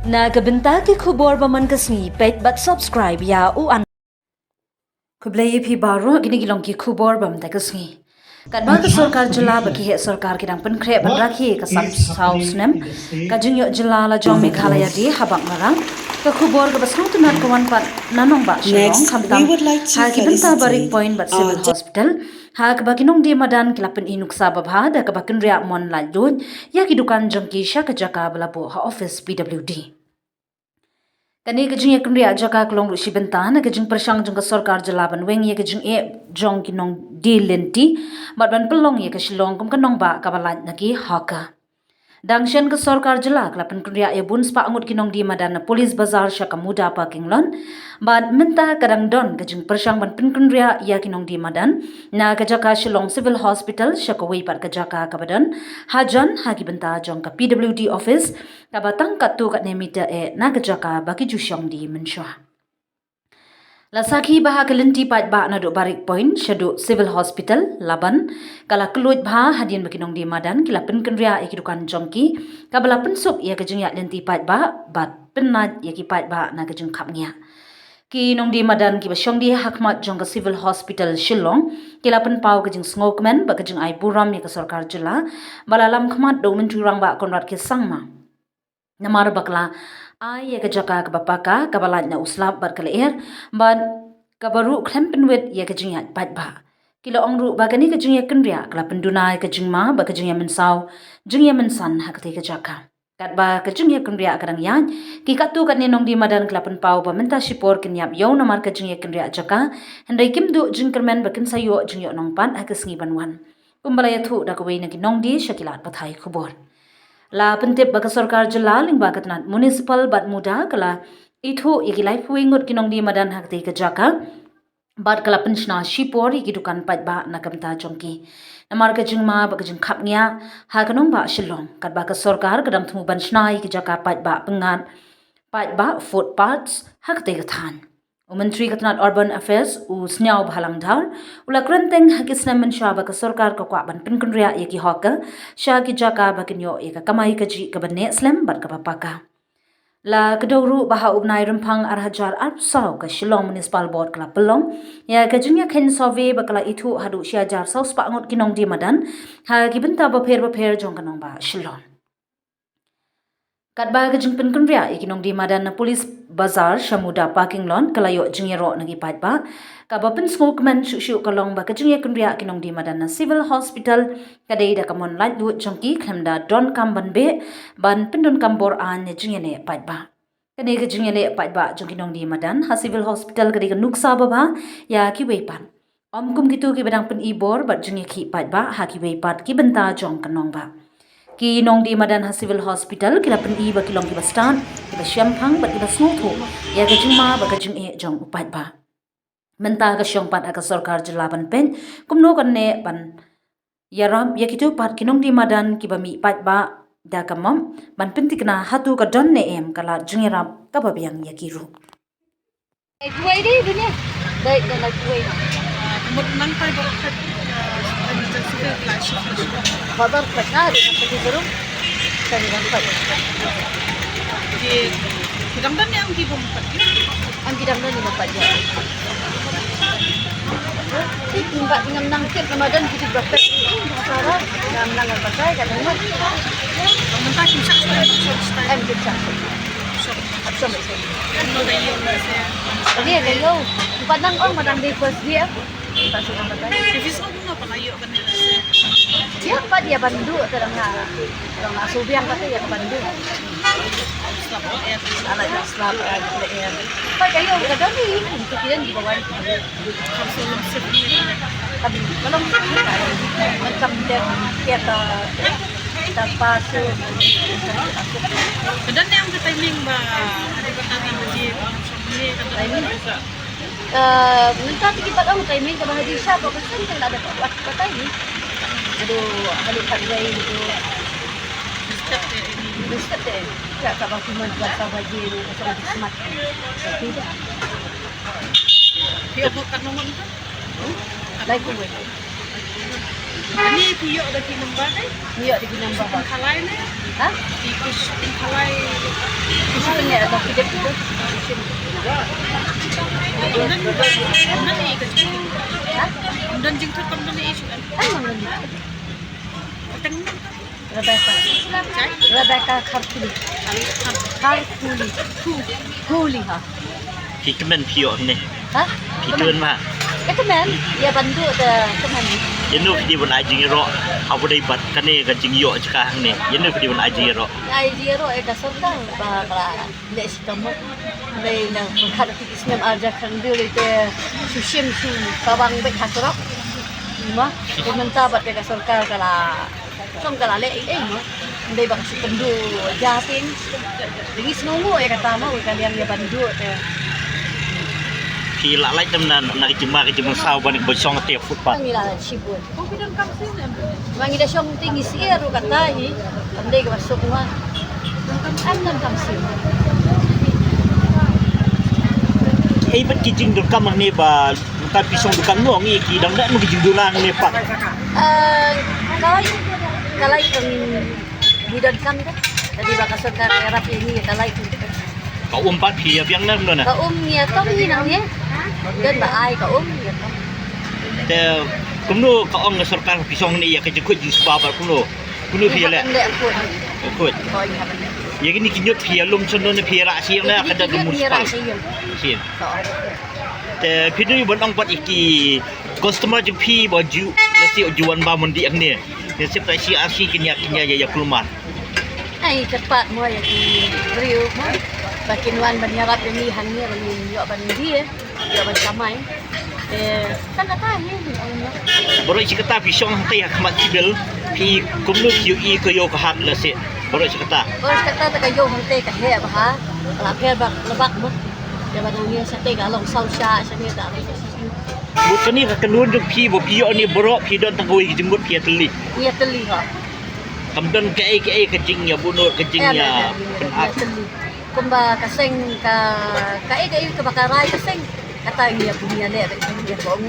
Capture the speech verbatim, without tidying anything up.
Na ka bynta ki khubor ba man ka sngi, peit bad subscribe ïa u an. Khublei ïa phi baroh, kine ki long ki khubor ba man ka sngi. Katba ka sorkar jylla bad ki heh sorkar ki dang pynkhreh ban rakhe ka san saw snem ka jingïoh jylla la jong Meghalaya Day ha Bank Marang. Ka khubor kaba sngewtynnat ka wan pat na nongbah Shillong, khamtam ha ki bynta ba Rik Point bad Civil Hospital, ha kaba ki nongdie madan ki la pyni nuksa babha da kaba kynriah mon laitluid ïa ki dukan jong ki sha ka jaka ba la buh ha office P W D. Kane ka jingïakynriah jaka ka long ruh shi bynta na ka jingpyrshang jong ka sorkar jylla ban weng ïa ka jingeh jong ki nongdie lynti bad ban pynlong ïa ka Shillong kum ka nongbah kaba lait na ki hawker. Dang shen ka sorkar jylla ka la pynkynriah ïa bun spah ngut ki nongdie madan na Police Bazar sha ka Muda Parking Lot, bad mynta ka dang don ka jingpyrshang ban pynkynriah ïa ki nongdie madan na ka jaka Shillong Civil Hospital sha kawei pat ka jaka kaba don hajan ha ki bynta jong ka P W D office, kaba tang katto katne meter eh na ka jaka ba ki ju shong die mynshuwa. La sakhi ba ha ka lynti paidbah naduh Barik Point shaduh Civil Hospital, Laban, ka la kylluid bha hadien ba ki nongdie madan ki la pynkynriah ïa ki dukan jong ki, kaba la pynsuk ïa ka jingïaid lynti paidbah bad pynnait ïa ki paidbah na ka jingkhapngiah. Ki nongdie madan kiba shong die ha khmat jong ka Civil Hospital Shillong ki la pynpaw ka jingsngewkmen bad ka jingai burom ïa ka sorkar jylla ba la lam khmat da u Myntri Rangbah Conrad K Sangma. Namar ba ka la ai ïa ka jaka kaba paka, kaba lait na u slap bad ka lyer, bad kaba ruh khlem pynwit ïa ka jingïaid paidbah. Ki la ong ruh ba kane ka jingïakynriah ka la pynduna ïa ka jingma bad ka jingïamynsaw, jingïamynsan ha katei ka jaka. Katba ka jingïakynriah ka dang ïaid, ki katto katne nongdie madan ki la pynpaw ba mynta shipor kin ïap ïew namar ka jingïakynriah jaka, hynrei kim duh jingkyrmen ba kin sa ïoh jingïohnong pat ha ka sngi ban wan. Kumba la ïathuh da kawei na ki nongdie sha ki lad pathai khubor. La pyntip ba ka sorkar jylla lyngba ka tnat municipal bad Muda ka la ithuh ïa ki laiphew ngut ki nongdie madan ha katei ka jaka, bad ka la pynshna shipor ïa ki dukan paidbah na ka bynta jong ki. Namar ka jingma bad ka jingkhapngiah ha ka nongbah Shillong, katba ka sorkar ka dang thmu ban shna ïa ki jaka paidbah pyngngad, paidbah footpaths ha katei ka thaiñ. U Myntri ka tnat Urban Affairs, u Sniawbhalang Dhar, u la kren teng ha ki snem mynshuwa ba ka sorkar ka kwah ban pynkynriah ïa ki hawker sha ki jaka ba kin ïoh ïa ka kamai kajih kaba neh slem bad kaba paka. La kdew ruh ba ha u bnai Rymphang ar hajar arphew saw ka Shillong Municipal Board ka la pynlong ïa ka jingïakheiñ survey ba ka la ithuh haduh shi hajar saw spah ngut ki nongdie madan ha ki bynta bapher bapher jong ka nongbah Shillong. Katba ka jingpynkynriah ïa ki nongdie madan na Police Bazar sha Muda Parking Lot ka la ïoh jingïaroh na ki paidbah, kaba pynsngewkmen shuh shuh ka long ba ka jingïakynriah ki nongdie madan na Civil Hospital ka dei da ka mon laitluid jong ki, khlem da donkam ban beh ban pyndonkam bor aiñ ne jingïaleh paidbah. Kane ka jingïaleh paidbah jong ki nongdie madan ha Civil Hospital ka dei ka nuksa babha ïa kiwei pat, ym kum kito kiba dang pyni bor bad jingïakhih paidbah ha kiwei pat ki bynta jong ka nongbah. Ki nongdie madan ha Civil Hospital ki la pyni ba ki long kiba stad, kiba shemphang bad kiba sngewthuh ïa ka jingma bad ka jingeh jong u paidbah. Mynta ka shong pat ha ka sorkar jylla ban peit kumno kan neh ban ïarap ïa kito pat ki nongdie madan kiba mih paidbah da ka map ban pynthikna hato ka don ne em ka lad jingïarap kaba biang ïa ki ruh. Lai kuwei dei dunia. Dei, dei lai kuwei. Mut nang tai baroh kat, eh, emergency ke lai shift, lai shift. Babar kat na, dei kat di baru. Tadi nampak. Di, di dang don ne am di bom kat. Am di dang don ne nampak dia. Di tempat dengan nang kit Ramadan kita berapa? Ini masalah. Ngam nang pakai kat rumah. Mentah kim shak style, short style. Em, kim shak. Short. Ap shong, ap shong. Ano da ïoh lehse? Ïa, da ïoh. Pat nang ong, pat nang dei first year. Pat shu nang pat. Te phi sngew kumno pat la ïoh kane lehse? Ïa, pat ïa ban duh te dang na, dang na shu biang pat ïa ban duh. Slap leh. Ala ïa slap leh. Pat ka ïoh ka don hi, tu kian di bawai. Kam shu long shift ni. Kam, ka long shift ni. Man kam dep, kian ta, ta pa shu. Ka don ne em ka timing ba, hadien kata ka baje, shong ne ka timing. Eh, mynta te ki pat ong timing kaba hadien sha ka ba shen ka la da ka wat ka timing. Aduh, hadien pat wei tu. Step te ini. Step te. Ka ka ba kuman ka sa baje ni ka sa baje smat. Phi ong kat nong ong tu? Lai kuwei. Ani phi ïoh da ki number ne? Phi ïoh da ki number. Phi khalai ne? Ha? Phi phi khalai. Phi Ano ki dep tu? Don jingthut kam don issue. Ano don jingthut? Rebecca. Rebecca Kharkuli. Kharkuli. Kuli ha. Phi kmen phi ïoh ne? Ha? Phi kmen ma? Ïa kmen, ïa ban duh te kmen. Ïa no phi dei ban ai jingïaroh haba dei bad kane ka jingïoh jaka hangne? Ïa no phi dei ban ai jingïaroh? Ai jingïaroh ïa ka sorkar ba ka la leh shitom. Dei na pyrkhat ïa ki snem ar hajar khatar te shu shim shu kawang beit ha surok. Mo, te mynta bad ka sorkar ka la shong ka la leh ei ei mo. Dei ba ka shu kynduh ja ting. Dei ngi sngewnguh ïa kata mo, ka liang ïa ban duh te. Phi la lait tam na na ka jingma ka jingma saw ban ba shong te footpath. Ngi la shibun. Ba ngi da shong te ngi syiar ruh kata hi. Kam dei kaba suk ma. Kam kam kam syiar. Ei, bad ki jingdonkam hangne ba ka phi shong donkam, ngi ki dang da ma ki jingdonkam hangne pat. Eh, ka lai ka lai ka ngi ngi donkam ka. Tadi ba ka sorkar ka ïarap ïa ngi ka lai ka. Ka um pat phi ïa biang na kumno na? Ka um ngi ïa tong ngi nang ngi. Don ba ai ka um ngi ïa tong. Te kumno ka ong ka sorkar phi shong ne ïa ka jingkhuid jingspah bad kumno? Kumno phi ïa leh? Ngi hap ban leh khuid. Khuid. Hooid, ngi hap ban leh. Ïa kine ki ñiut phi ïa lum shano ne phi ïa rah sha ïing ne ka da ka municipal? Ngi rah sha ïing. Sha ïing. Te phi dei ban ong pat ïa ki customer jong phi ba ju lehse ju wan bam mon dih hangne. Lehse phi shi ar shi kin ïa kin ïa ïa kulmar. Ai kyrpad mo ïa ki briew mo ba kin wan ban ïarap ïa ngi hangne ba ngin ïoh ban die, ïoh ban kamai. Eh, tang kata hi. Baroh shi katta phi shong hangtei ha khmat civil, phi kumno phi ïohi ka ïew ka hat lehse? Baroh shi katta. Baroh shi katta te ka ïew hangtei ka heh bha ha. Ka la pher bak la bak mo. Ïa ba dang ïa shatei ka long saw shah, shatei ka long saw shah. Mut kane ka kynhun jong phi ba phi ïoh ne baroh phi don tang kawei ka jingmut phi ïa tylli? Ïa tylli ha. Kam don kaei kaei ka jingïabunur ka jingïa. Ïa tylli. Kumba ka seng ka kaei kaei kaba ka rai ka seng. Kata ngi ïa pun ïa leh bad ngi ïa ba ong.